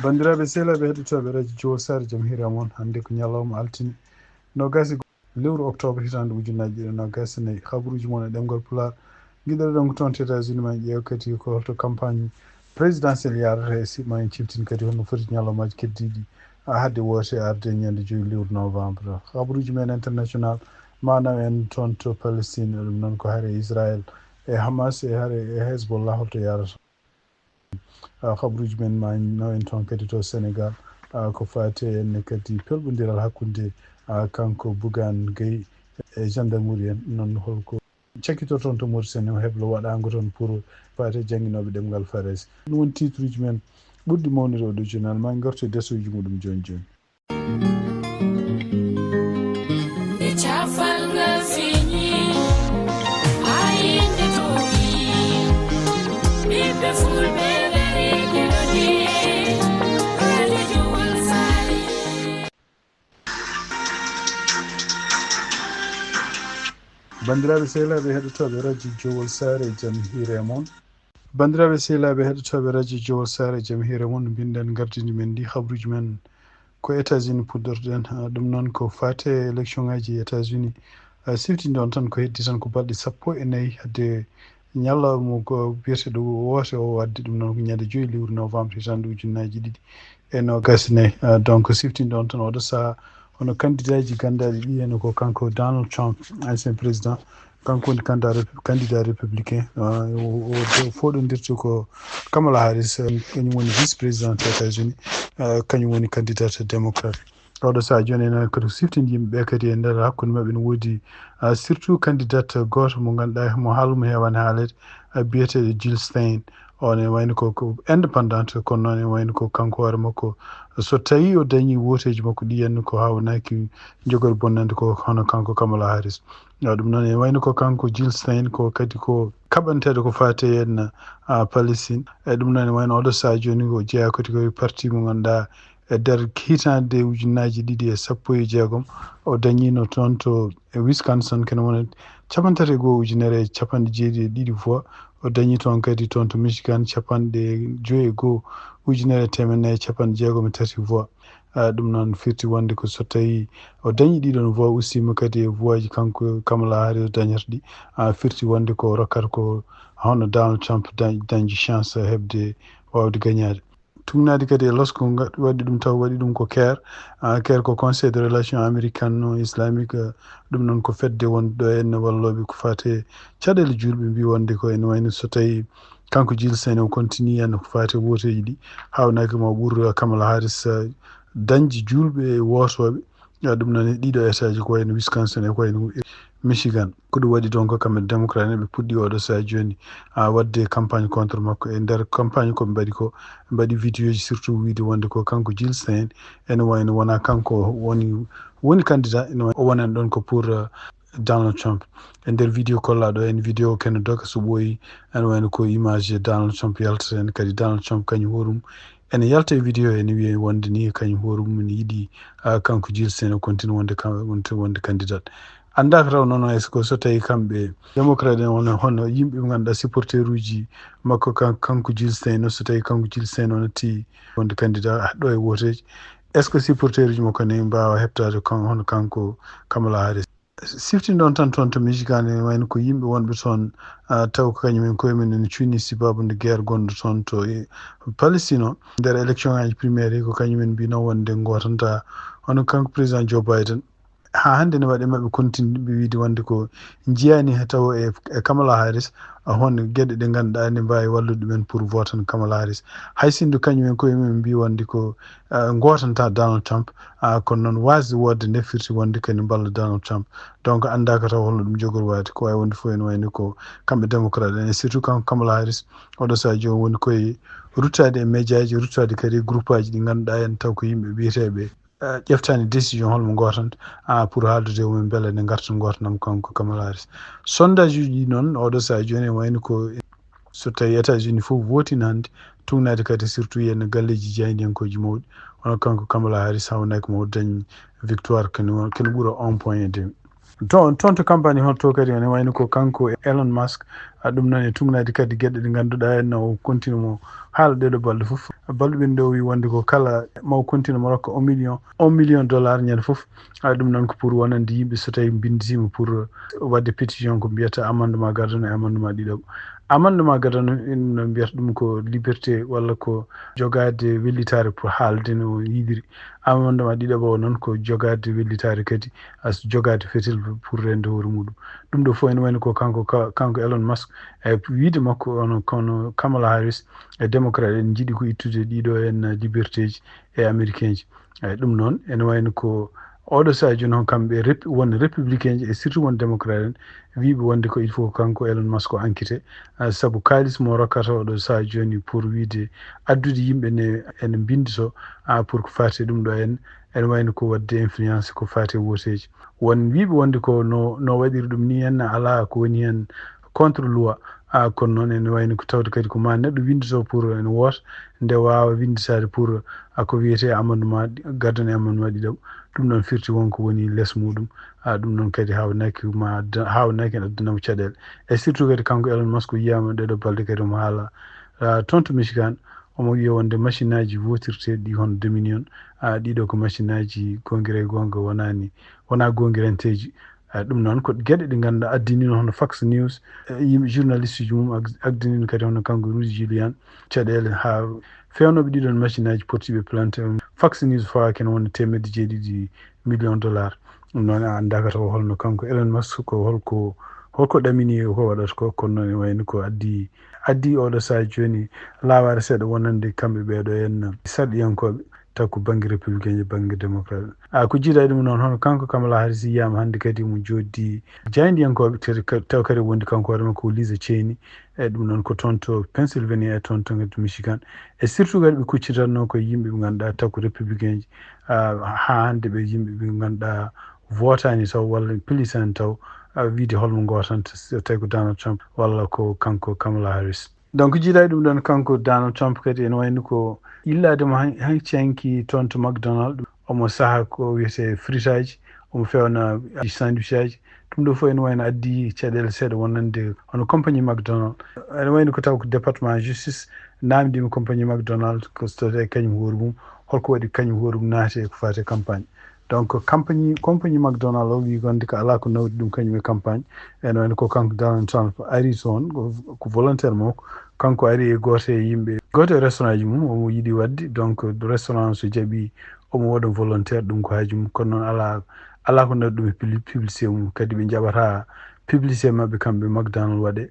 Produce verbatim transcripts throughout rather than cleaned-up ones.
Banndiraaɓe sehilaaɓe heɗotooɓe radio Jowol Saare, jam hiire mon. Hannde ko ñalawma altine, noogaas e lewru octobre, hitaande ujunnaji ɗiɗi e noogaas e nayi. Habaruuji mon e ɗemngal Pulaar. Ngiɗoɗen ko toon to États-Unis, ma en ƴeew kadi ko holto campagne présidentielle yaarata e si-, ma en ciftin kadi holno foti ñalawmaaji keddiiɗi, a, haade woote arde ñande joyi lewru novembre. Habaruuji men international, ma naw en toon to Palestine, ɗum noon ko hare Israël e Hamas e hare e Hezbollah, holto yaarata. A, habaruuji men ma naw en toon kadi to Sénégal, a, ko faati en kadi pelɓondiral hakkunde, a, kanko Bougane Gueye e gendarmerie en, noon holko cakkito toon to Mauritanie, o heblo waɗaango toon pour faati e jannginooɓe ɗemngal Farayse. Ɗum woni titre uji men ɓurɗi mawnude oɗo journal. Ma en ngartu e desooji muɗum jooni jooni. Nde cafal ngal feeñi, haa yimɓe toowi, ɓiɓɓe fulɓe ngari keɗoɗe, radio Jowol Saare. Banndiraaɓe sehilaaɓe heɗotooɓe radio Jowol Saare, jam hiire mon. Banndiraaɓe sehilaaɓe heɗotooɓe radio Jowol Saare, jam hiire mon. Mbiɗen gardini men ndi habaruuji men ko États-Unis puɗɗorɗen, ah, ɗum noon ko faate élection ngaji États-Unis. Ah, siftinde on tan ko heddi tan ko balɗe sappo e nayi hadde ñalawma ko biyeteeɗo woote o waɗde, ɗum noon ko ñande joyi lewru novembre hitaande ujunnaaji ɗiɗi e noogaas e nayi. Ah, donc, siftinde on tan oɗo sahaa, hono candidat ji ganndaaɗi ɗi, heno ko kanko Donald Trump, ancien président, kanko woni candidat rep-, candidat républicain, ah, o, o, o fooɗondirta ko Kamala Harris, eh, kañum woni vice président États-Unis, eh, kañum woni candidat démocrate. Oɗo sahaa jooni enen kadi siftinde yimɓe ɓe kadi e nder hakkunde maɓɓe ne woodi, ah, surtout candidat gooto mo ngannduɗaa mo haalmu heewaani haaleede, ah, biyeteeɗo Jill Stein. On ene wayno ko, ko indépendant, kono noon ene wayno ko kanko hoore makko, so tawii o dañii wooteeji makko ɗi, henna ko haawnaaki jogorde bonnande ko hono kanko Kamala Harris. Ah, ɗum noon ene wayno ko kanko Jill Stein ko kadi ko kaɓanteeɗo ko faati e henna, ah, Palestine. E ɗum noon ene wayno oɗo sahaa jooni o jeyaa kadi ko e parti mo ngannduɗaa e nder hitaande ujunnaaji ɗiɗi e sappo e jeegom, o dañiino toon to Wisconsin, kene wona capanɗe tati e go'o ujunere e capanɗe jeeɗiɗi e ɗiɗi voix. O dañi toon kadi toon to Michigan capanɗe joyi e go'o ujunere e teemedde nayi e capanɗe jeegom e tati voix. Ah, ɗum noon firti wonde ko so tawii o dañi ɗiɗon voix, ustiima kadi e voix ji kanko Kamala Harris dañata ɗi, ah, firti wonde ko rokkata ko hono Donald Trump dañ-, dañji chance heɓde waawde gañaade. Tugnaade kadi e losko nga-, waɗi ɗum taw, waɗi ɗum ko keer, ah, keer ko Conseil de Relations Américano-Islamique, ah, ɗum noon ko fedde wonde ɗo e ene wallooɓe ko faati e caɗeele juulɓe mbii wonde ko ene wayno so tawii kanko Jill Stein o continue en ko faati e wooteeji ɗi, haawnaaki ma o ɓur Kamala Harris, ah, dañde juulɓe e wootooɓe. Ah, ɗum noon e ɗiɗo État ji ko wayno Wisconsin e ko wayno Michigan. Ko ɗum waɗi donc kamɓe démocrate en ɓe puɗɗii oɗo sahaa jooni, ah, waɗde campagne contre makko. E nder campagne ko ɓe mbaɗi ko, ɓe mbaɗi vidéo ji surtout wiide wonde ko kanko Jill Stein, ene wayno wonaa kanko woni, woni candidat, ene wayno o wonani ɗoon ko pour, ah, Donald Trump. E nder vidéo kollaaɗo en, vidéo kene doga so ɓooyi, ene wayno ko image Donald Trump yaltata en, kadi Donald Trump kañum hoore mum ene yalta e vidéo ene wiya wonde ni kañum hoore mum ene yiɗi, ah, kanko Jill Stein o continue wonde kan-, wonde, wonde candidat. Anndaaka taw noon est-ce que so tawii kamɓe démocrate en wona hono yimɓe ɓe ngannduɗaa supporter uji makko kan-, kanko Jill Stein o, so tawii kanko Jill Stein o natti wonde candidat, ah, ɗo e wooteeji, est-ce que supporter uji makko ne mbaawa heɓtaade kan-, hono kanko Kamala Harris? Siftinde on tan toon to Michigan, ene wayno ko yimɓe wonɓe toon, ah, taw ko kañum en koye mum ene cuɗni sababu nde guerre gonɗo toon to, e, Palestine o. Nder élection ngaji primaire ko kañum en mbino wonde ngootanta hono kanko président Joe Biden. Haa hannde ne waɗi maɓɓe continue ɓe wiide wonde ko njiyaani he taw e, e Kamala Harris, ah, hono geɗe ɗe ngannduɗaa ne mbaawi wallude ɗumen pour votan Kamala Harris. Hay sinno kañum en koye mum mbii wonde ko, ah, ngootanta Donald Trump, ah, kono noon waasde woodde nde firti wonde kadi mballa Donald Trump. Donc anndaaka taw holno ɗum jogori waade, ko waawi wonde fof ene wayno ko kamɓe démocrate en, et surtout kanko Kamala Harris, oɗo sahaa jooni woni koye ruttaade e médiaji, ruttaade kadi e groupeuji ɗi ngannduɗaa en taw ko yimɓe biyeteeɓe, eh, ƴeftaani décision holmo ngootanta, ah, pour haaldude e mumen mbele ne ngarta ngootanam kanko Kamala Harris. Sondage uji ɗi noon oɗo sahaa jooni ene wayno ko so tawii États-Unis fof wootiino hannde, tugnaade kadi surtout e galleeji jaayndiyankooji mawɗi, hono kanko Kamala Harris haawnaaki ma o dañ victoire kene won-, kene ɓura un point et demi. Toon toon to campagne hoto kadi ene wayno ko kanko Elon Musk, a ɗum noon e tugnaade kadi geɗe ɗe ngannduɗaa en o continue mo haala ɗeɗo balɗe fof. Balɗe ɓen ɗo o wi wonde ko kala maw continue mo rokka un million un million dollar ñande fof. A ɗum noon ko pour wonande yimɓe so tawi mbinditima pour wadde pétition ko mbiyata amendement gardano e amendement ɗiɗaɓo. Amendement gardano en no mbiyata ɗum ko liberté walla ko jogaade wellitaare pour haalde no yiɗiri. Amendement ɗiɗaɓo o noon ko jogaade wellitaare kadi as jogaade fetel pour rende hoore muɗum. Ɗum ɗo fof ene wayno ko kanko kanko Elon Musk e wiide makko ono kono Kamala Harris e démocrate en jiɗi ko ittude ɗiɗo en libertéji e américainji. Eyyi ɗum noon ene wayno ko oɗo saha jooni hon kamɓe won républicainji e surtout won démocrate en wiiɓe wonde ko il faut kanko Elon Musk o enquête. Saabu kaalis mo rokkata oɗo saha jooni pour wiide addude yimɓe ne ene mbindoto pour ko fati ɗum ɗo en ene wayno ko wadde influence ko fati e woteji. Won wiiɓe wonde ko no no waɗiri ɗum ni henna ala ko woni hen contre loi. A kono noon ene wayno ko tawde kadi ko ma neɗɗo windoto pour ene woota nde wawa winditade pour a ko wiyete amendement gardane amendement ɗiɗaɓo. Ɗum noon firti wonko woni less muɗum. A ɗum noon kadi hawnaki ma hawnaki en addanamo caɗele e surtout kadi kanko Elon Musk o yiyama ɗeɗo balɗe kadi omo haala toon to Michigan. Omo wiya wonde machine aji votirteɗi ɗi hono Dominion a ɗiɗo ko machine aji gongire e gonga wonani wona gongiranteji. Ɗum noon ko geɗe ɗe ngannduɗaa addinino hono Fox News yimɓe journaliste uji mum addinino kadi hono kanko Rudy Giuliani caɗeele haa fewnooɓe ɗiɗon machine aji pottiiɓe plante. Fox News fawaaki no wonde teemedde jeeɗiɗi million dollar. Ɗum noon a anndaa kata ko holno kanko Elon Musk ko holko holko ɗamini ko waɗata ko kono noon e wayno ko addi addi oɗo saha jooni laawaare seeɗa wonande kamɓe ɓeeɗo en sarɗiyankooɓe taw ko bannge républicain e bannge démocrate. A ko jiidaa ɗum noon hono kanko Kamala Harris yiyama hannde kadi mo joddi jaayndiyankooɓe taw kadi wondi kanko hoore makko ko Lisa Cheney. E ɗum noon ko toon to Pennsylvania e toon to kadi Michigan e surtout kadi ɓe kuccitatno ko yimɓe ɓe ngannduɗaa taw ko républicain ji haa hannde ɓe yimɓe ɓe ngannduɗaa votaani taw walla pilisani taw wiide holmo gootanta so tawi ko Donald Trump walla ko kanko Kamala Harris. Donc jiidaade ɗum ɗon kanko Donald Trump kadi ene wayno ko yillaade mo han- hanki toon to McDonald omo saha ko wiyete fritaji omo fewna sandwich aji. Ɗum ɗo fof ene wayno addi caɗeele seeɗa wonande hono compagnie McDonald. Ene wayno ko taw ko département justice namdima compagnie McDonald ko so tawi kañum hoore mum holko waɗi kañum hoore mum naati e ko fati e campagne. Donc compagnie compagnie McDonald o wi wonde ko ala ko nawdi ɗum kañum e campagne. Ene wayno ko kanko Donald Trump ari toon ko volontaire makko. Kanko ari e gooto e yimɓe gooto e restaurant ji mum omo yiɗi waɗde donc restaurant so jaɓi omo waɗa volontaire ɗum ko haaju mum kono noon ala ala ko nawdi ɗum e publicité mum kadi ɓe jaɓata publicité maɓɓe kamɓe McDonald waɗe.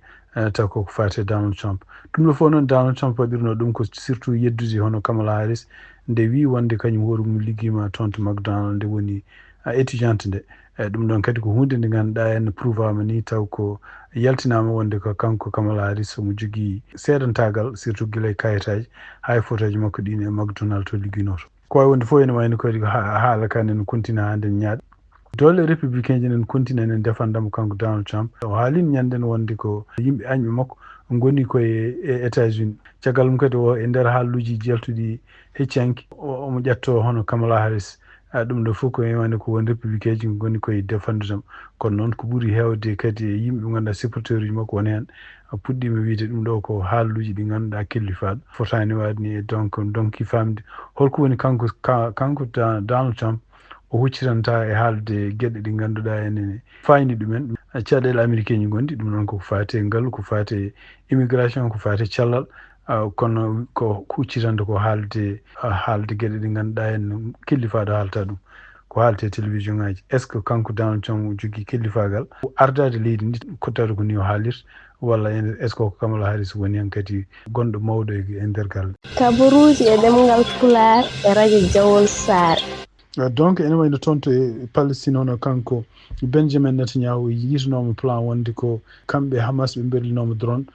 Taw koko fati e Donald Trump. Ɗum ɗo fof noon Donald Trump waɗirno ɗum ko surtout yeddude hono Kamala Harris nde wi wonde kañum hoore mum liggima toon to McDonald nde woni étudiante nde. Eyyi ɗum ɗon kadi ko hunde nde ngannduɗaa en prouvaama ni taw ko yaltinaama wonde ko kanko Kamala Harris omo jogii seedantaagal surtout gila e kayitaaji haa e fotooji makko ɗin e McDonald to ligginoo to. Ko wawi wonde fof ene wayno kadi ko ha- haala ka nen kontina haa nden ñaaɗa. Doole républicain ji nen kontina nen defandamo kanko Donald Trump o haalino ñanden wonde ko yimɓe añɓe makko ngoni koye e États-Unis. Caggal mum kadi o e nder haalluuji jaltuɗi heccanki omo ƴatto hono Kamala Harris. Ɗum ɗo fof ko wayno ko won républicain ji ngoni koye defandudema kono noon ko ɓuri heewde kadi e yimɓe ɓe ngannduɗaa supporteur uji makko woni heen puɗɗiima wiide ɗum ɗo ko haalluuji ɗi ngannduɗaa kellifaaɗo fotaani waɗde ni e donc donki famde holko woni kanko kanko Donald Trump o huccitanta e haalde geɗe ɗe ngannduɗaa enen fayni ɗumen. Caɗeele américain ji ngonɗi ɗum noon koko faati e ngalu ko faati e immigration ko faati e cellal. Kono ko huccitande ko haalde haalde geɗe ɗe ngannduɗaa en kellifaaɗo haalta ɗum ko haalte e télévision ngaji est ce que kanko Donald Trump o jogii kellifaagal ardaade leydi ndi kottaade ko ni o haalirta walla est ce que ko Kamala Harris woni heen kadi gonɗo mawɗo e nder galle. Kabaruuji e ɗemngal Pulaar e radio Jawol Saare. Donc ene wayno toon to e Palestine hono kanko Benjamin Netanyahu yiitanooma plan wonde ko kamɓe Hamas ɓe mberlinooma drone.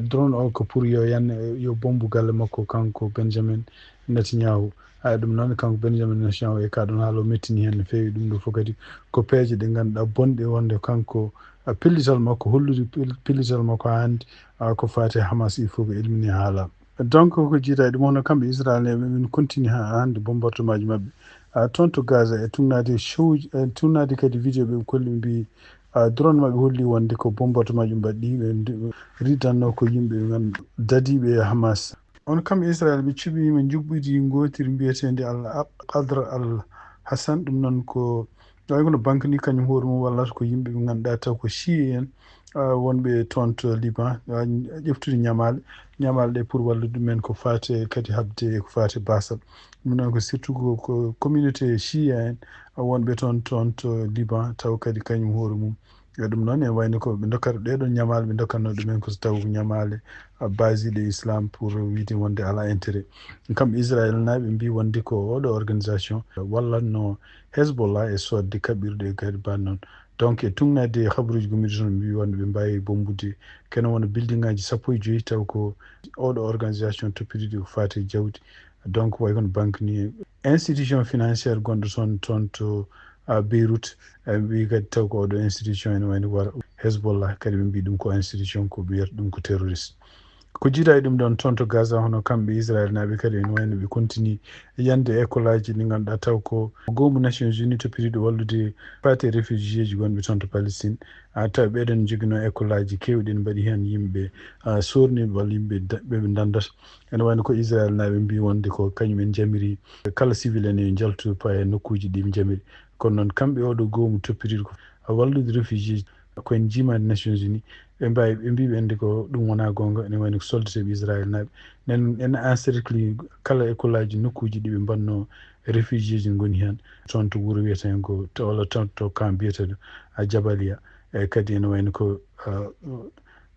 Drone o ko pour yo yan yo bombu galle makko kanko Benjamin Netanyahu. Ɗum noon kanko Benjamin Netanyahu e ka ɗon haala o mettini heen no feewi ɗum ɗo fof kadi ko peeje ɗe ngannduɗaa bonɗe wonde kanko pellital makko hollude pellital makko haa hannde ko faati e Hamas il faut ko éliminer haala. Donc ko jiidaade ɗum hono kamɓe Israel ɓe min continue haa hannde bombardement ji maɓɓe. A toon to Gaza e tugnaade show, e tugnaade kadi video ɓe kolli mbi a drone maɓɓe holli wonde ko bombardement ɓe mbaɗi ɓe riddanno ko yimɓe ɓe nganndu dadiiɓe e Hamas. On kam Israel ɓe cuɓiima njuɓɓudi ngootiri mbiyeteende Al Qadr Al Hassan, ɗum noon ko ɗo kono banque ni kañum hoore mum wallata ko yimɓe ɓe ngannduɗaa taw ko shiye en, ah, wonɓe toon to Liban, ah, ƴeftude ñamaale, ñamaale ɗe pour wallude ɗumen ko faate kadi haɓde ko faate basal. Ɗum noon ko surtout ko, ko communauté shiya en, ah, wonɓe toon, toon to Liban, taw kadi kañum hoore mum. E ɗum noon, en wayno ko ɓe ndokkata ɗee ɗoon ñamaale, ɓe ndokkatno ɗumen ko so taw ko ñamaale, ah, basiɗe islam pour wiide wonde alaa intérêt. Kam Israel naaɓe mbi wonde ko oɗo organisation wallatno Hezbollah e soodde kaɓirɗe e kadi ban noon. Donc e tugnaade habaruuji gommiiɗi toon mbi wonde ɓe mbaawi bombude kene wona building aji sappo e joyi taw ko oɗo organisation toppitiiɗo ko faati e jawdi. Donc way kono banque ni institution financière gonɗo toon, toon to, ah, Beyrouth, eh, mbi kadi taw ko oɗo institution ene wayno wara Hezbollah, kadi ɓe mbi ɗum ko institution ko ɓe wiyata ɗum ko terroriste. Ko jiida e ɗum ɗoon toon to Gaza, hono kamɓe Israel naaɓe kadi ene wayno ɓe continue yande école aji ɗi ngannduɗaa taw ko goomu Nations Unies toppitiiɗo wallude faate réfugié ji gonɓe toon to Palestine. A taw ɓeɗon joginoo école aji keewɗi ene mbaɗi heen yimɓe, ah, sorniiɓe walla yimɓe da-, ɓe ɓe ndanndata. Ene wayno ko Israel naaɓe mbi wonde ko kañum en jamiri kala civil en e njaltu paya nokkuuji ɗi ɓe jamiri. Kono noon kamɓe oɗo goomu toppitiiɗo ko wallude réfugié ko en njiimaani Nations Unies, ɓe mbaawi, ɓe mbii ɓe anndi ko ɗum wonaa goonga, ene wayno ko soldateeɓe Israel naaɓe. Nen, en encercle kala école aji nokkuuji ɗi ɓe mbaɗnoo réfugié ji ngoni heen, toon to wuro wiyetee ngo, to, walla toon to camp biyeteeɗo a Jabalia, e kadi ene wayno ko, ah,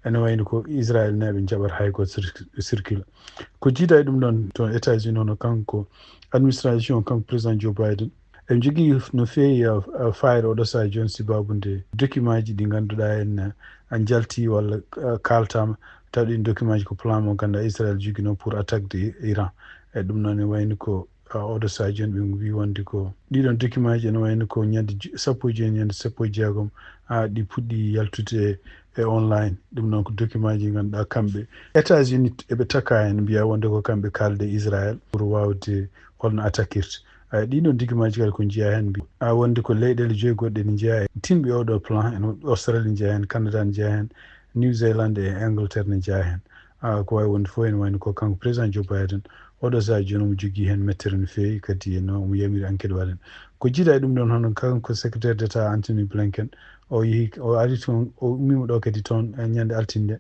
ene wayno ko Israel naaɓe njaɓata hay gooto cir-, circule. Ko jiida e ɗum ɗoon to États-Unis, hono kanko administration, kanko président Joe Biden, eɓe njogii no feewi, ah, ah, fayre oɗo sahaa jooni, sababu nde document ji ɗi ngannduɗaa en, ah, njalti walla, ah, kaaltaama, taw ɗin document ji ko plan mo ngannduɗaa Israel joginoo pour attaque de Iran. E ɗum noon ne wayni ko, ah, oɗo sahaa jooni ɓe mbii wonde ko ɗiɗon document ji ene wayni ko ñande ju-, sappo e joyi, ñande sappo e jeegom, ah, ɗi puɗɗi yaltude e online. Ɗum noon ko document ji ngannduɗaa kamɓe États-Unis eɓe taka heen, mbiya wonde ko kamɓe kaalde Israel pour waawde holno attaquirta. Ay, ɗiɗon document ji kadi ko njiyaa heen, mbi-, a wonde ko leyɗeele joyi goɗɗe ne njiyaa heen. Tinɓe oɗo plan, en Australie njiyaa heen, Canada njiyaa heen, New Zealand e Angleterre ne njiyaa heen. A, ko wawi wonde fof ene wayno ko kanko président Joe Biden, oɗo sahaa jooni omo jogii heen mettere no feewi, kadi no omo yamiri enquête waɗen. Ko jiida e ɗum ɗoon, hono kanko secrétaire d'État Anthony Blinken, o yehi, o ari toon, o ummiima ɗo kadi toon, e ñande altine nde.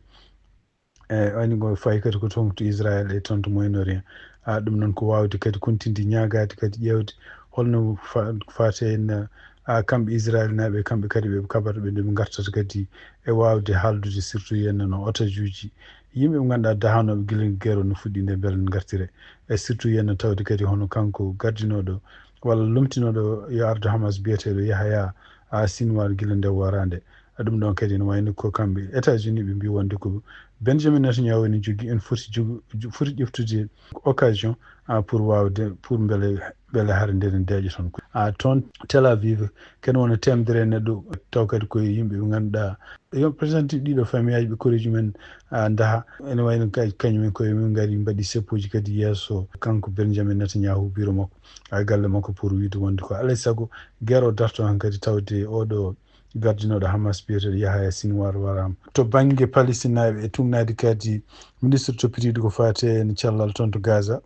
E wayni ngo fayi kadi ko toon to Israel e toon to Moyen-Orient. A, ɗum noon ko waawde kadi kontinde ñaagaade kadi ƴeewde holno fa-, faati en, a, kamɓe Israel naaɓe, kamɓe kadi ɓe kaɓata ɓe, nde ɓe ngartata kadi e waawde haaldude surtout heen no otajuuji, yimɓe ɓe ngannduɗaa dahanooɓe gila guerre o no fuɗɗi nde mbele no ngartire. E surtout heen tawde kadi hono kanko gardinooɗo walla lomtinooɗo yo ardo Hamas biyeteeɗo Yahaya, a, Sinwar gila nde waraande. Ɗum ɗoon kadi ene wayno ko kamɓe États-Unis ɓe mbii wonde ko Benjamin Netanyahu ene jogii, en foti jogu-, jo-, foti ƴeftude occasion, a, pour waawde, pour mbele, mbele hare nde ne deeƴa toon. A, toon Tel Aviv, kene wona teemedere e neɗɗo, taw kadi ko yimɓe ɓe ngannduɗaa, yo présenté ɗiɗo famille aji ɓe koreeji men, a, ndaha. Ene wayno kay-, kañum en koye mum ngari mbaɗi seppoji kadi yeeso kanko Benjamin Netanyahu bureau makko, a, galle makko pour wiide wonde ko alay sago guerre o darto han kadi tawde oɗo gardinooɗo Hamas biyeteeɗo Yahaya Sinwar waraama. To bannge Palestinaaɓe e tugnaade kadi ministre toppitiiɗo ko faati e cellal toon to Gaza,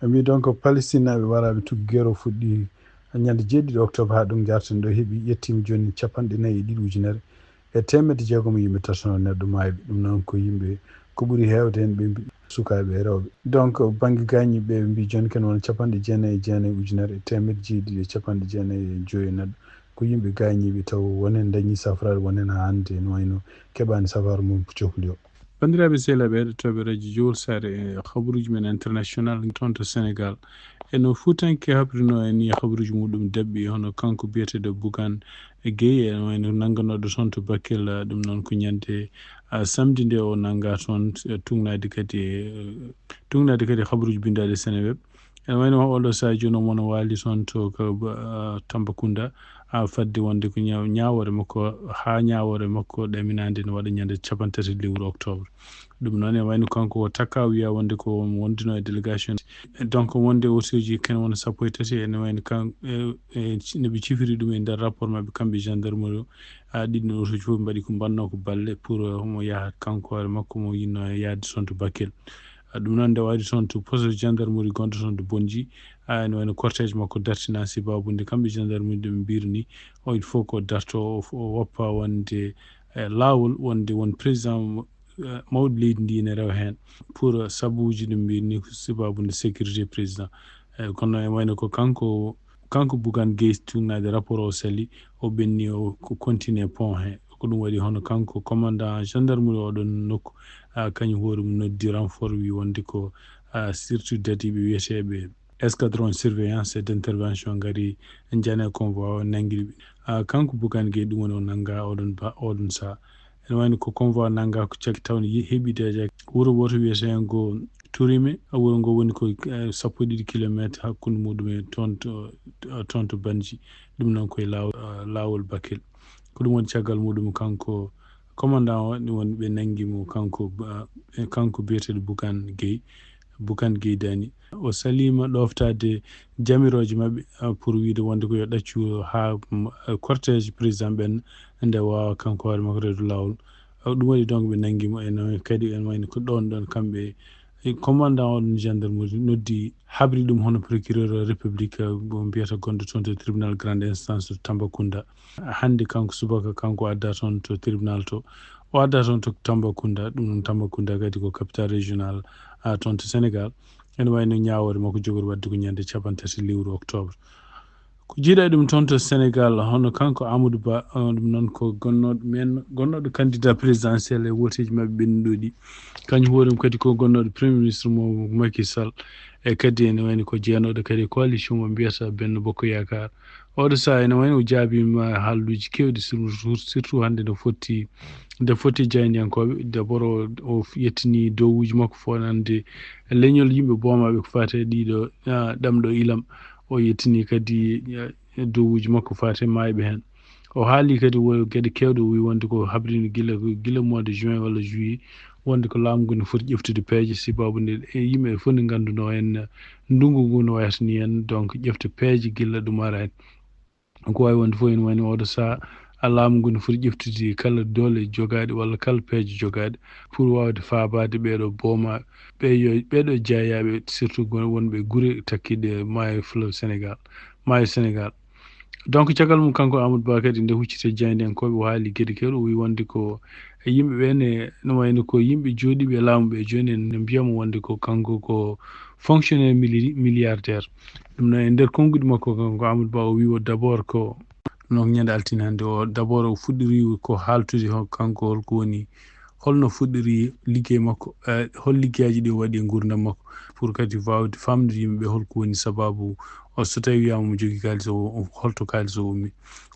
o mbii donc Palestinaaɓe waraaɓe tuggi guerre o fuɗɗi ñande jeeɗiɗi octobre haa ɗum ngarten ɗo heɓi yettiima jooni capanɗe nayi e ɗiɗi ujunere e teemedde jeegom yimɓe tatono neɗɗo maayɓe. Ɗum noon ko yimɓe ko ɓuri heewde heen ɓe mbi-, sukaaɓe e rewɓe. Donc bannge gaañiiɓe ɓe mbii jooni kene wona capanɗe jeenayi e jeenayi ujunere e teemedde jeeɗiɗi e capanɗe jeenayi e joyi e neɗɗo. Ko yimɓe gaañiiɓe taw wonen dañi safraade wonen haa hannde ene wayno keɓaani safara mum ko cokli o. Banndiraaɓe sehilaaɓe heɗotooɓe radio Jowol Saare e habaruuji men international toon to Senegal. E no Fuutanke habrino en ni habaruuji muɗum daɓɓi hono kanko biyeteeɗo Bougane Gueye ene wayno nannganooɗo toon to Bakel, ɗum noon ko ñande, a, samedi nde o nannga toon, e tugnaade kadi, e, tugnaade kadi habaruuji binndaaɗi Seneweb. Ene wayno oɗo sahaa jooni omo waali toon to ka, ah, Tambacounda, ah, fadde wonde ko ñaaw-, ñaawoore makko, haa ñaawoore makko ɗaminaande ne waɗa ñande cappanɗe tati lewru octobre. Ɗum noon ene wayno kanko o takka wiya wonde ko omo wondino e délégation. Donc wonde otoji ken wona sappo e tati ene wayno kan, e, e, no ɓe cifiri ɗum e nder rapport maɓɓe kamɓe gendarmerie o, ah, ɗiɗi otoji fof mbaɗi ko mbanno ko balle pour, ah, omo yaha kanko hoore makko mo yinno yaade toon to Bakel. Ah, ɗum noon nde waɗi toon to poste gendarmerie gonɗo toon to Bondji, ah, ene wayno cortège makko dartina sababu nde kamɓe gendarmerie ɗum mbirni o il faut ko darto o, o woppa wonde, eh, laawol wonde won président, eh, mawɗo leydi ndi ene rewa heen pour, eh, sabuuji ɗi mbirni ko sababu nde sécurité président. Eh, kono e wayno ko kanko, kanko Bougane Gueye tuugnaade rapport o sali, o ɓenni o ko continue pont he. Ko ɗum waɗi hono kanko commandant gendarmerie oɗon nokku, ah, kañum hoore mum noddi renfort wi wonde ko, ah, surtout dadiiɓe wiyeteeɓe escadron surveillance et d'intervention ngari njane convoi o nanngi ɗum. Ah, kanko Bougane Gueye ɗum woni o nannga oɗon ba-, oɗon sahaa. Ene wayno ko convoi nannga ko caggal tawde ye-, heɓi déjà wuro woto wiyetee ngo Tourime. Wuro ngo woni ko, eh, sappo e ɗiɗi kilometre hakkunde muɗum e toon to, toon to Bondji. Ɗum noon koye laawol, eh, laawol Bakel. Ko ɗum woni caggal muɗum kanko commandant o, ɗum woni ɓe nanngi mo kanko, eh, kanko biyeteeɗo Bougane Gueye, Bougane Gueye Dany. O saliima ɗoftaade jamirooje maɓɓe, ah, pour wiide wonde ko yo ɗaccu haa, mm, ah, cortège président ɓen nde waawa kanko hoore makko rewde laawol. Ah, ɗum waɗi donc ɓe nanngi mo e noon kadi en wayno ko ɗoon ɗoon kamɓe e commandant on gendarmerie noddi habri ɗum hono procureur république, ah, mo mbiyata gonɗo toon to tribunal grande instance to Tambacounda. Hannde kanko subaka kanko adda toon to tribunal to. O adda toon to Tambacounda, ɗum noon Tambacounda kadi ko capitale régional, ah, toon to Sénégal. Ene wayno ñaawoore makko jogori waɗde ko ñande cappanɗe tati lewru octobre. Ko jiiɗa ɗum toon to Sénégal, hono kanko Amadou Ba, ah, ɗum noon ko gonnooɗo men, gonnooɗo candidat présidentiel e wooteeji maɓɓe ɓennuɗo ɗi. Kañum hoore mum kadi ko gonnooɗo premier ministre mo Macky Sall. E kadi ene wayno ko jeenooɗo kadi e coalition mo mbiyata Benno Bokk Yaakaar. Oɗo sahaa ene wayno o jaabiima haalluuji keewɗi sur-, sur-, surtout hannde nde foti, nde foti jaayndiyankooɓe. D'abord o, o yettini dowuuji makko fotnande leñol yimɓe boomaaɓe ko faati e ɗiɗo, ah, ɗamɗo ilam. O yettini kadi, ah, dowuuji makko faati e maayɓe heen. O haali kadi wo geɗe keewɗe o wi wonde ko habrino gila, gila mois de juin walla juillet, wonde ko laamu ngu ne foti ƴeftude peeje, sababu nde e yimɓe fof ne ngannduno en ndunngu ngu no wayata ni en, donc ƴefta peeje gila ɗum ara en. Ko waawi wonde fof ene wayno oɗo sahaa, a laamu ngu ne foti ƴeftude kala doole jogaaɗe walla kala peeje jogaaɗe pour waawde faabaade ɓeeɗo booma, ɓe yo, ɓeeɗo jeeyaaɓe, surtout gon-, wonɓe gure takkiiɗe maayo fleuve Sénégal, maayo Sénégal. Donc caggal mum kanko Amadou Ba kadi nde huccita jaayndiyankooɓe o haali geɗe keewɗe, o wi wonde ko e yimɓe ɓe ne, no wayno ko yimɓe jooɗiiɓe e laamu ɓe jooni en ne mbiyamo wonde ko kanko ko fonctionnaire mili-, milliardaire. Ɗum noon e nder konnguɗi makko kanko Amadou Ba o wi o d'abord ko ɗum noon ñande altine hannde o d'abord o fuɗɗori ko haaltude ho-, kanko holko woni, holno fuɗɗori liggey makko, eh, hol liggeyaaji ɗi o waɗi e nguurndam makko pour kadi waawde faamnude yimɓe ɓe holko woni sababu o, so tawi wiyaama omo jogii kaalis o, o, holto kaalis o ummi.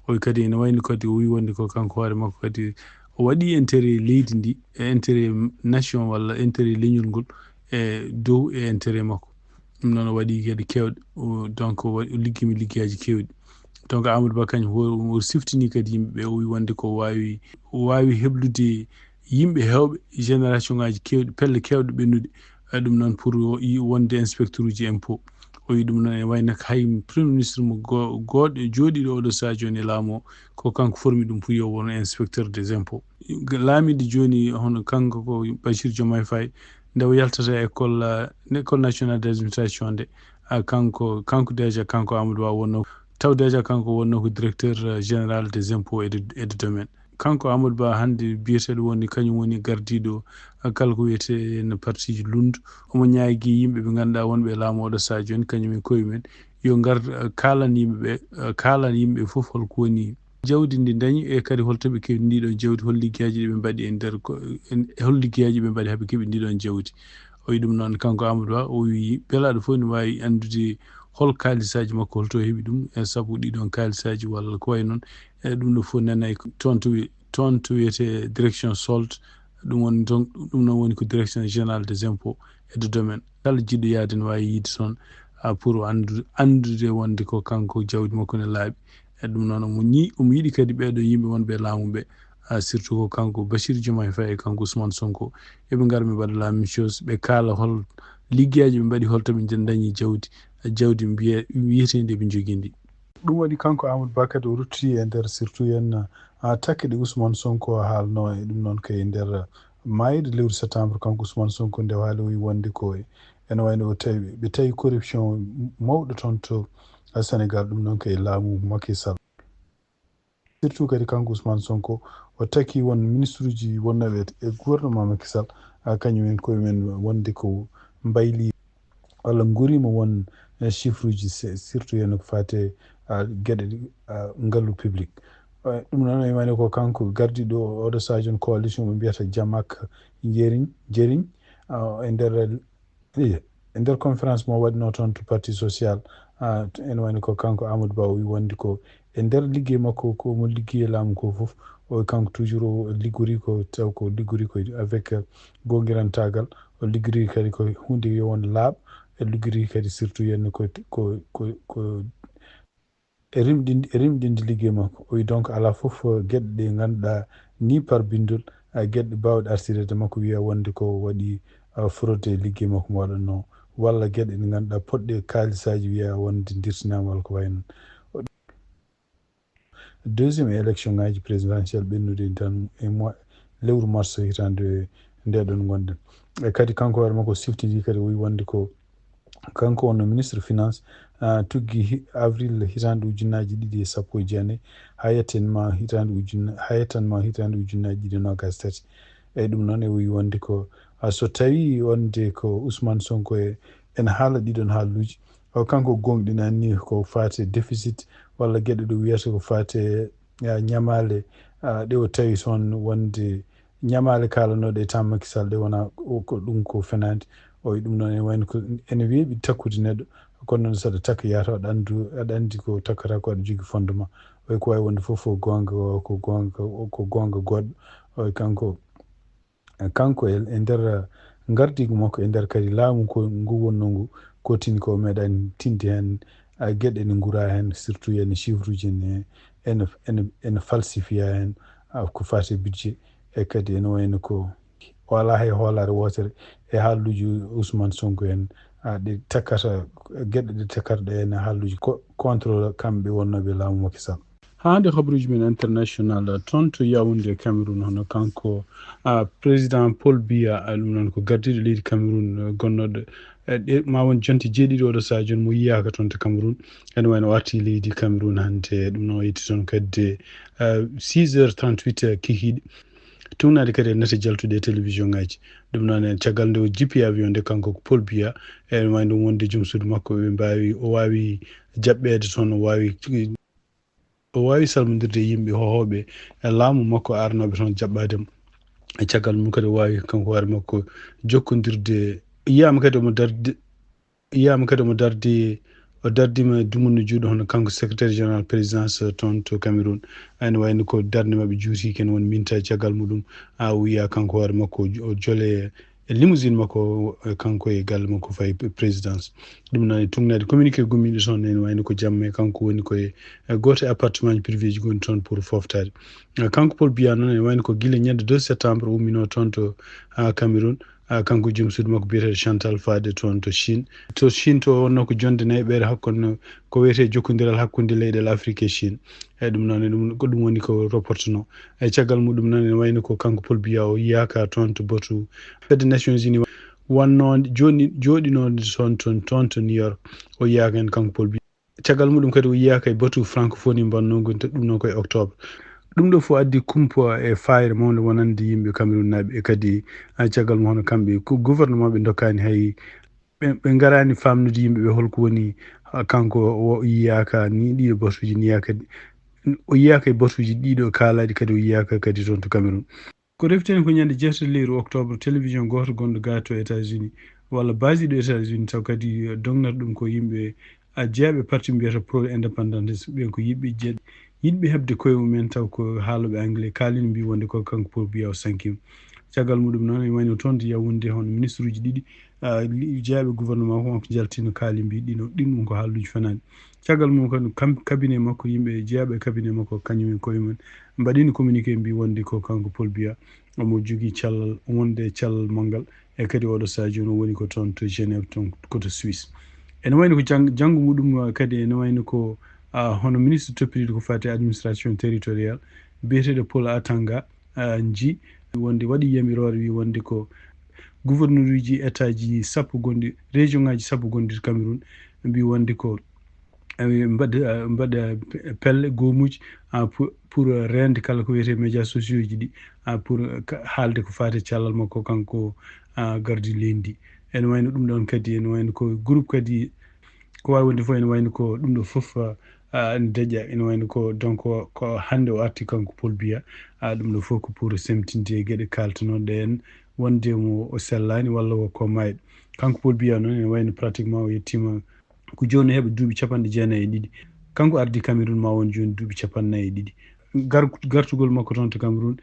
O wi kadi ene wayno kadi o wi wonde ko kanko hoore makko kadi o waɗi intérêt leydi ndi e intérêt nation walla intérêt leñol ngol e dow e intérêt makko. Ɗum noon o waɗi geɗe keewɗe, o, donc o wa-, o liggiima liggeyaaji keewɗi. Donc Amadou Ba kañum o, o siftini kadi yimɓe ɓe, o wi wonde ko waawi, o waawi heblude yimɓe heewɓe, génération ngaaji keewɗi, pelle keewɗe ɓennude. Eh, ɗum noon pour o yi wonde inspecteur uji impôt. O wi ɗum noon e wayno hay premier ministre mo go-, gooɗo jooɗiiɗo oɗo sahaa jooni e laamu o, ko kanko formi ɗum pour yo won inspecteur des impôts. Laamiiɗo jooni hono kanko ko Bassirou Diomaye Faye, nde o yaltata école, ah, école nationale d'administration nde, ah, kanko, kanko déjà kanko Amadou Ba wonno, taw déjà kanko wonno ko directeur, ah, général des impôts et de, et de domaines. Kanko Amadou Ba hannde biyeteeɗo woni kañum woni gardiiɗo, ah, kala ko wiyetee no partiji lunndu. Omo ñaagii yimɓe ɓe ngannduɗaa wonɓe e laamu oɗo sahaa jooni, kañum e koye mum en, yo ngar, ah, kaalan yimɓe ɓe, ah, kaalan yimɓe fof holko woni jawdi ndi dañi e kadi holto ɓe keɓi ndi ɗon jawdi, hol liggeyaaji ɗi ɓe mbaɗi e nder ko, en, hol liggeyaaji ɓe mbaɗi haa ɓe keɓi ndi ɗon jawdi. O wi ɗum noon kanko Amadou Ba, o wi belaaɗo fof ne waawi anndude hol kaalisaaji makko, holto o heɓi ɗum, e sabu ɗi ɗon kaalisaaji walla ko wayi noon. E ɗum ɗo fof nana e toon to wi-, toon to wiyetee direction solde, ɗum woni toon, ɗum noon woni ko direction générale des impôts et de domaines. Kala jiɗɗo yahde ne waawi yiide toon, ah, pour anndu-, anndude wonde ko kanko jawdi makko ne laaɓi. E ɗum noon, omo ñi-, omo yiɗi kadi ɓeeɗo yimɓe wonɓe e laamu ɓe, ah, surtout ko kanko Bassirou Diomaye Faye e kanko Ousmane Sonko, eɓe ngara ɓe mbaɗa la même chose, ɓe kaala hol liggeyaaji ɓe mbaɗi, hol to ɓe nde-, ndañi jawdi, jawdi mbiye-, wiyeteende ɓe njogii ndi. Ɗum waɗi kanko Amadou Ba kadi o rutti e nder surtout yen, ah, takke ɗe Ousmane Sonko haalno e ɗum noon kay nder maayde lewru septembre, kanko Ousmane Sonko nde o haali o wi wonde ko e, ene wayno o tawi, ɓe tawi corruption mawɗo toon to, ah, Sénégal, ɗum noon kay laamu Macky Sall. Surtout kadi kanko Ousmane Sonko, o taki won ministre uji wonnooɓe e gouvernement Macky Sall, ah, kañum en koye men wonde ko mbayli walla nguriima won, eh, chiffre uji se-, surtout heen ko faati e, ah, geɗe, ah, ngallu public. Eh, ɗum noon ene wayno ko kanko gardiiɗo oɗo saajo on coalition mo mbiyata Jamak Jeriñ, Jeriñ, ah, e nder, eh, e nder conférence mo waɗno toon to Parti Social, ah, ene wayno ko kanko Amadou Ba o wi wonde ko e nder liggey makko ko mo liggey e laamu ko fof, o kanko toujours o liggori ko, taw ko liggori ko avec, eh, goongirantaagal, o liggori kadi ko huunde yo won laaɓ, e liggori kadi surtout heen ko, ko, ko, ko e rimɗinde, e rimɗinde liggey makko. O wi donc alaa fof, eh, geɗe ɗe ngannduɗaa ni par binndol, eh, geɗe ɗe baawɗe artireede makko wiya wonde ko waɗi, eh, fraude e liggey makko mo waɗatno, walla geɗe ɗe ngannduɗaa potɗe kaalisaaji wiya wonde dirtinaama walla ko wayi noon. Deuxième élection ŋaaji présidentielle ɓennude tan e mois, lewru mars hitaande nde ɗon ngonɗen. E kadi kanko hoore makko siftidi kadi o wi wonde ko kanko wonno ministre finance, ah, tuggi hi-, avril hitaande ujunnaaji ɗiɗi e sappo e jeenayi haa yettan ma hitaande ujunna-, haa yettan ma hitaande ujunnaaji ɗiɗi e noogaas e tati. Eyyi, ɗum noon e wi wonde ko, ah, so tawi wonde ko Ousmane Sonko e, ene haala ɗiɗon haalluuji, o kanko goongɗinani ko faati e déficit walla geɗe ɗe wiyata ko faati e, ah, ñamaale, ah, ɗe o tawi toon wonde ñamaale kaalanooɗe e temps Macky Sall ɗe wona o, ko ɗum ko fenaande. O wi ɗum noon ene wayno ko ene weeɓi takkude neɗɗo, kono noon saɗa takka yaata aɗa anndu, aɗa anndi ko takkata ko aɗa jogii fondement. O wi ko waawi wonde fof ko goonga, ko goonga, ko goonga goɗɗo. O wi kanko, kanko e, e nder ngardiigu makko, e nder kadi laamu ko ngu wonnoo ngu, ko tini ko meeɗaani tinde heen, a, geɗe ene nguura heen, surtout heen chiffre uji ne ene, ene, ene falsifiya heen, a, ko faati e budget, e kadi ene wayno ko o alaa hay hoolaare wootere e haalluuji Ousmane Sonko en, a, ɗe takkata, geɗe ɗe takkata ɗe heen e haalluuji ko, contre kamɓe wonnooɓe laamu Macky Sall. Haa nde habruuji men international, toon to Yaoundé, Cameroun, hono kanko, a, président Paul Biya, a, ɗum noon ko gardiiɗo leydi Cameroun, a, gonnooɗo, e, ɗe, ma won jonte jeeɗiɗi oɗo sahaa jooni mo yiyaaka toon to Cameroun. Ene wayno o arti leydi Cameroun hannde, ɗum noon o yetti toon kadi, a, six heures trente-huit kikiiɗe. Tuugnaade kadi e nate jaltuɗe e télévision ŋaaji. Ɗum noon en caggal nde o jippi avion nde, kanko ko Paul Biya, ene wayno ɗum wonde joom suudu makko, ɓe mbaawi, o waawi jaɓɓeede toon, o waawi o waawi salmondirde e yimɓe hohooɓe e laamu makko, arnooɓe toon jaɓɓaade mo. E caggal mum kadi o waawi kanko hoore makko jokkondirde, yiyaama kadi omo darde, yiyaama kadi omo darde, o dardiima dumunna juuɗe hono kanko secrétaire général présidence toon to Cameroun. Ene wayno ko darnde maɓɓe juuti ken won minta caggal muɗum, a, o wiya kanko hoore makko o jo-, o jole e limousine makko, e kanko e galle makko fayi p-, présidence. Ɗum noon e tuugnaade communiqué gummiiɗo toon ene wayno ko jamma e kanko woni ko e, e gooto e appartement ji privé ji gonɗi toon pour fooftaade. E kanko Paul Biya noon ene wayno ko gila ñande deux septembre o umminoo toon to, a, Cameroun. A, kanko joom suudu makko biyeteeɗo Chantal faade toon to Chine. To Chine to wonnoo ko jonde nayi ɓeere hakkunde, ko wiyetee jokkondiral hakkunde leyɗeele Afrique e Chine. E ɗum noon, e ɗum, ko ɗum woni ko reportnoo. E caggal muɗum noon, ene wayno ko kanko Paul Biya o yiyaaka toon to batu fedde Nations Unies wannoo jooni, jooɗinoo toon, toon, toon to New York. O yiyaaka heen kanko Paul Biya. Caggal muɗum kadi o yiyaaka e batu francophonie mbannoo ngu, ɗum noon ko e octobre. Ɗum ɗo fof addi kumpa e faayre mawnde wonande yimɓe Cameroun naaɓe e kadi, a, caggal mum hono kamɓe ko gouvernement ɓe ndokkaani hay ɓe, ɓe ngaraani faamnude yimɓe ɓe holko woni, a, kanko o yiyaaka ni ɗiɗo batuuji, ni yiyaaka, o yiyaaka e batuuji ɗiɗo kaalaaɗi kadi o yiyaaka kadi toon to Cameroun. Ko refti heen ko ñande jeetati lewru octobre, télévision gooto gonɗo gaa to États-Unis, walla basiiɗo États-Unis, taw kadi, eh, dognata ɗum ko yimɓe, a, jeyaɓe parti mbiyata pro-indépendantiste, ɓen ko yiɗɓe jeɗ-, yiɗɓe heɓde koye mumen, taw ko haalooɓe anglais, kaalino mbii wonde ko kanko Paul Biya o sankiima. Caggal muɗum noon, ene wayno toon to Yaoundé, hono ministre uji ɗiɗi, ah, li-, jeyaaɓe gouvernement ko wonko njaltino kaali mbi ɗino, ɗin ɗum ko haalluuji fanaaɗi. Caggal mum kadi, kam, cabinet makko, yimɓe jeyaaɓe e cabinet makko, kañum en koye mum mbaɗino communiqué mbi wonde ko kanko Paul Biya omo jogii callal, wonde e callal manngal, e kadi oɗo sahaa jooni o woni ko toon to Genève, toon ko to Suisse. Ene wayno ko jang-, janngo muɗum kadi ene wayno ko, ah, hono ministre toppitiiɗo ko fati administration territorial, biyeteeɗo Paul Atanga, ah, nji wonde waɗi yamiroore wi wonde ko gouverneur uji état ji sappo gonɗi, région ngaji sappo gonɗi to Cameroun, mbi wonde ko, ah, mbaɗa, ah, mbaɗa pelle goomuuji, ah, pour, pour reende kala ko wiyetee médias sociaux ji ɗi, ah, pour, ah, ka-, haalde ko faati e callal makko kanko, ah, gardi leydi ndi. Ene wayno ɗum ɗon kadi, ene wayno ko groupe kadi, ko waawi wonde fof ene wayno ko ɗum ɗo fof, ah, ah, ene deƴƴa, ene wayno ko, donc, ko hannde o arti kanko Paul Biya, ah, ɗum ɗo fof ko pour semtinde e geɗe kaaltanoɗe en, wonde mo o sellaani walla ko, ko mayɗo. Kanko Paul Biya noon ene wayno pratiquement o yettiima ko jooni heɓa duuɓi capanɗe jeenayi e ɗiɗi. Kanko ardi Cameroun ma won jooni duuɓi capanɗe nayi e ɗiɗi. Gar-, gartugol makko toon to Cameroun,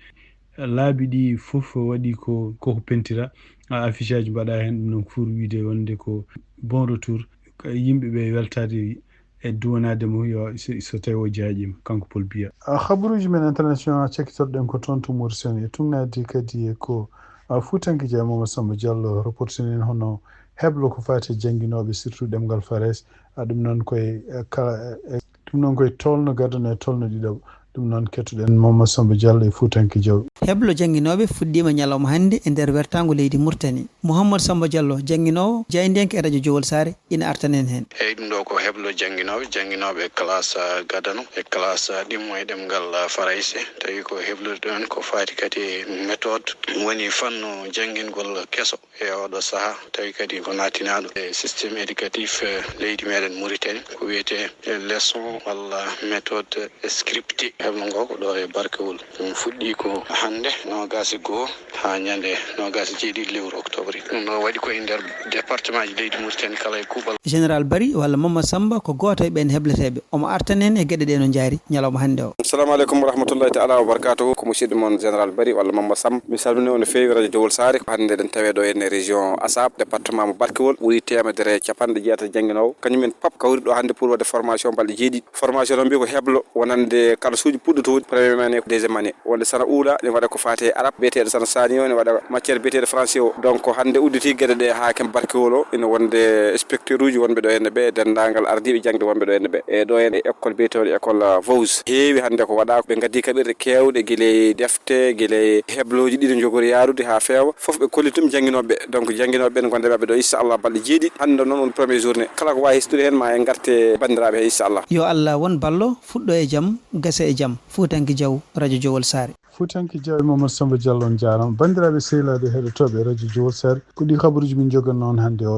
laabi ɗi fof waɗi ko, koko pentira, a, affichage mbaɗa heen, ɗum noon ko pour wiyde wonde ko bon retour, ka yimɓe ɓe weltaade e duwanaade mo yo, so, so tawi o jaaƴiima, kanko Paul Biya. A, habaruuji men international cakkitorɗen ko toon to Mauritanie, e tugnaade kadi e ko, a, Fuutanke Jaaɓi Mama Samba Diallo reportini en hono heblo ko faati e jannginooɓe, surtout ɗemngal Farayse, a, ɗum noon koye, e, kala, e, e, ɗum noon koye tolno gadano e tolno ɗiɗaɓo. Ɗum noon, kettoɗen Mama Samba Diallo e Fuutanke Jaaɓi. Heblo jannginooɓe fuɗɗiima ñalawma hannde e nder wertaango leydi Mauritanie. Mouhammad Samba Diallo, jannginoowo, jaayndiyanke e radio Jowol Saare, ina artan en heen. Eyi, ɗum ɗo ko heblo jannginooɓe, jannginooɓe e classe, ah, gadano, e classe, ah, ɗimmo e ɗemngal, ah, Farayse. Tawi ko heblude ɗon ko faati kadi e méthode, woni fannu janngingol keso. E oɗo saha, tawi kadi ko naatinaaɗo e système éducatif, eh, leydi meɗen Mauritanie, ko wiyetee, eh, leçon walla méthode scriptée. Heblo ngo ko ɗo e Barkewol. Ɗum fuɗɗi ko hannde, noogaas e goo, haa ñande noogaas e jeeɗiɗi lewru octobre. Ɗum ɗo waɗi ko e nder département ji leydi Mauritanie kala e kuuɓal. Général Bari walla Mama Samba ko gooto e ɓeen hebleteeɓe. Omo artan en e geɗe ɗe no njaari ñalawma hannde o. Assalamu aleykum wa rahmatullahi taala wa barakatuhu. Ko musidɗo mon Général Bari walla Mamba Samb. Mi salmini on no feewi radio Dowol Saare. Hannde eɗen tawe ɗo e région Assab, département mo Barkewol, ɓuri teemedere e capanɗe jeetati jannginoowo. Kañum en pap kawri ɗo hannde pour waɗde formation balɗe jeeɗiɗi. Formation o mbiyi ko heblo wonande kalasuuji puɗɗotooɗi, première année, deuxième année. Wonde sana uula ne waɗa ko faati e arab, biyeteeɗo sana saani o ne waɗa matière biyeteeɗo français o. Donc hannde udditi geɗe ɗe haa ken Barkewol o, ina wonde inspecteur uji wonɓe ɗo henne ɓe, denndaangal ardiiɓe jaŋde wonɓe ɗo henne ɓe. E ɗo henne e école biyeteeɗo école, ah, Vowse. Heewi hannde ko waɗa, ɓe ngaddi kaɓirɗe keewɗe, gila e defte, gila e heblooji ɗi no njogori yaarude haa feewa. Fof ɓe kolli ɗum jannginooɓe ɓe. Donc jannginooɓe ɓe ne gonde maɓɓe ɗo, inchallah, balɗe jeeɗiɗi. Hannde noon woni premier journée. Kala ko waawi hisnude heen ma en ngarte banndiraaɓe he, inchallah. Yo Allah won ballo, fuɗɗo e jam, gasa e jam. Fuutanke Jaw, radio Jowol Saare. Fuutanke Jaw e Mamadou Samba Diallo, on njaaraama. Banndiraaɓe sehilaaɓe heɗotooɓe radio Jowol Saare, ko ɗi habaruuji min njogannoo on hannde o.